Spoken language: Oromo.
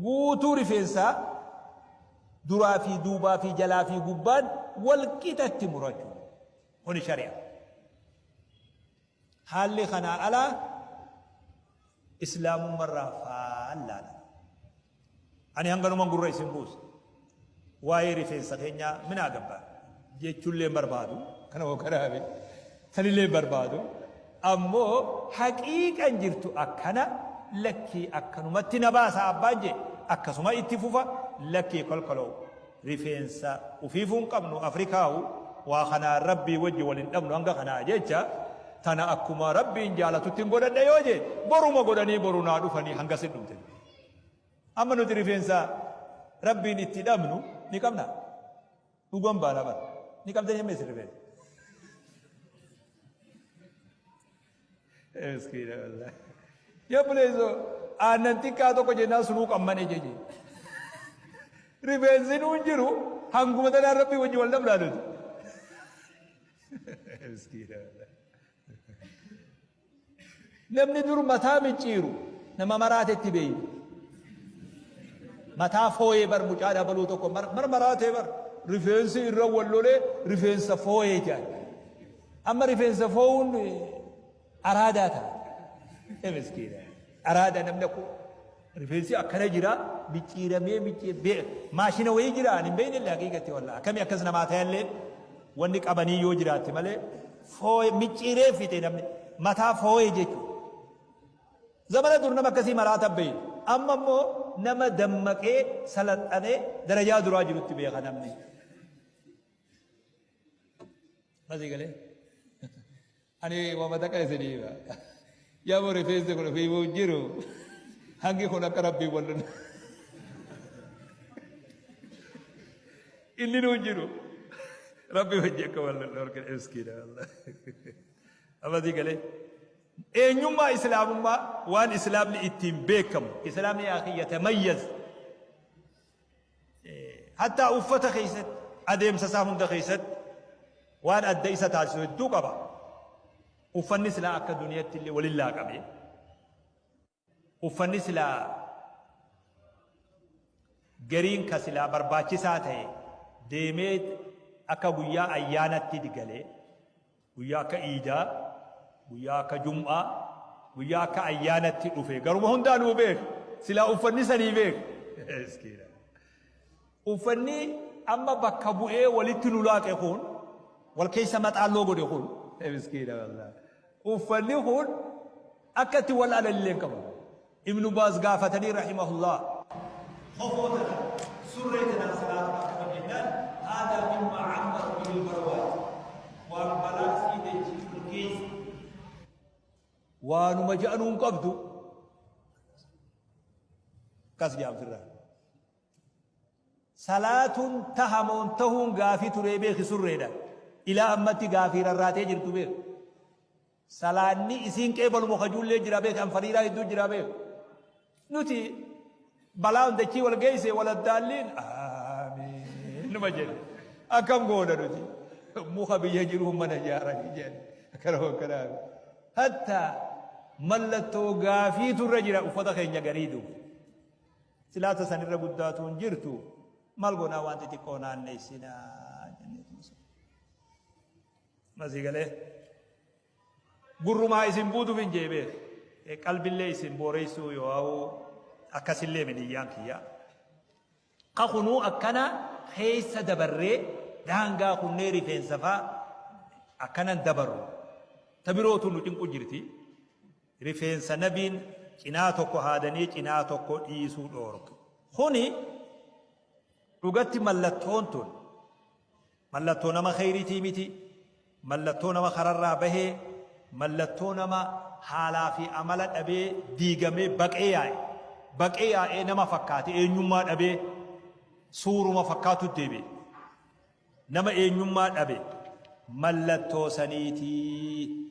Guutuu rifeensaa duraa fi duubaa fi jalaa fi gubbaan wal qixatti murachuu. Kuni shari'a. Haalli kanaa alaa islaamummarraa faallaadha. Ani hanganuman gurra isin buusa. Waa'ee rifeensa keenyaa minaa gabbaa jechuullee hin barbaadu. Kana hoo kanaafi sanillee hin barbaadu. Ammoo haqiiqan jirtu akkana lakkii akkanumatti na baasa abbaan jee akkasuma itti fufa lakkii kolkoloo rifeensa ufiifuu hin qabnu Afrikaahu waa kanaan rabbii wajji wal hin dhabnu hanga kanaa jecha tana akkuma rabbiin jaalatutti hin godhadha yoo jee boruma godhanii boru naa dhufanii hanga sin dhumte. Amma nuti rifeensa rabbiin itti dhabnu ni qabna. Dhugan baana bara. Ni qabdanii amma isin rifeensa. Miskiina wallahi. Yaa buleessoo aannan xiqqaa tokko jennaan sunuu qammane jeje. Rifeensi nuun jiru hanguma tanaan rabbii wajji wal dhabnaa nuti. Miskiina wallahi. Namni dur mataa micciiru nama maraatetti beeyna. Mataa fooyee bar mucaa dabaluu tokko mar maraatee bar rifeensi irra wal lolee rifeensa fooyee jedhan. Amma rifeensa foowuun araadaa ta'a. Miskiina. Araadaa namni akkuma rifeensi akkana jira micciiramee micciiramee maashina wayii jira ani hin beekne illee haqiiqatti wallaahi akkamii akkas namaa ta'ellee wanni qabanii yoo jiraatte malee fooye micciiree fixe namni mataa fooye jechuudha. Zamana dur nama akkasii maraata beeyna. Amma immoo nama dammaqee salaxxanee darajaa duraa jirutti beeka namni. Masii galee. Ani wama takka isinii hima. Yaa moo rifeensi kun ofii hin jiru. Hangi kun akka rabbii wal Inni nuu jiru. Rabbi wajji akka wal dhorkine miskiina wallah. Amadii galee. Eenyummaa islaamummaa waan islaamni ittiin beekamu. Islaamni yaa akhi yatamayyaz. Hattaa uffata keessatti adeemsa isaa hunda keessatti waan adda isa taasisu hedduu qaba. Uffanni silaa akka duniyatti illee walin laaqame. Uffanni silaa gariin ka silaa barbaachisaa ta'e deemee akka guyyaa ayyaanatti galee guyyaa akka iidaa guyyaa akka jum'aa guyyaa akka ayyaanatti dhufe garuma hundaa nuu beek silaa uffanni sanii beek. Miskiina. Uffanni amma bakka bu'ee walitti nu laaqe kun wal keessa maxaalloo godhe kun miskiina wallahi. Uffanni kun akka itti wal alalillee hin qabu. Ibnu Baaz gaafatanii rahimahullah. Kofoo tana surree tanaan salaatuun akkami jennaan haadaa mimmaa ammat bihil balwaa waan balaa sii dachii ol geesse waanuma ja'anuu hin qabdu akkas ja'an firraa. Salaatuun taha moo hin tahuun gaafii turee beeki surreedha. Ilaa ammatti gaafii rarraatee jirtu beeki. Salaanni isiin qeebalumo kajuullee jira beeki anfariiraa hedduu jira beeki. Nuti balaan dachii wal geesse waladdaalliin aamiin numa jedhe. Akkam goona nuti muka biyya jiru mana ijaaranii jedhe. Akkana akkanaa. Hatta mallattoo gaafiitu irra jira uffata keenya garii duuba. Silaa ta sanirra guddaatu hin jirtu maal goonaa waan xixiqqoo naanneessinaa jenneetuma sun. Masii galee gurrumaa isin buutuuf hin jee beek qalbillee isin booreessuu yoo ha'u akkasillee miniyyaan kiyya. Ka kunuu akkana keessa dabarree daangaa kunnee rifeensa faa akkanan dabarru. Ta birootu nu cinqu jirti. Rifeensa Nabiin cinaa tokko haadanii cinaa tokko dhiisuu dhoorke. Kuni dhugatti mallattoon tun mallattoo nama kheyriitii miti, mallattoo nama kararraa bahee, mallattoo nama haalaa fi amala dhabee diigamee baqee yaa'e, baqee yaa'ee nama fakkaate eenyummaa dhabee suuruma fakkaatu deebi'e. Nama eenyummaa dhabe mallattoo saniitii.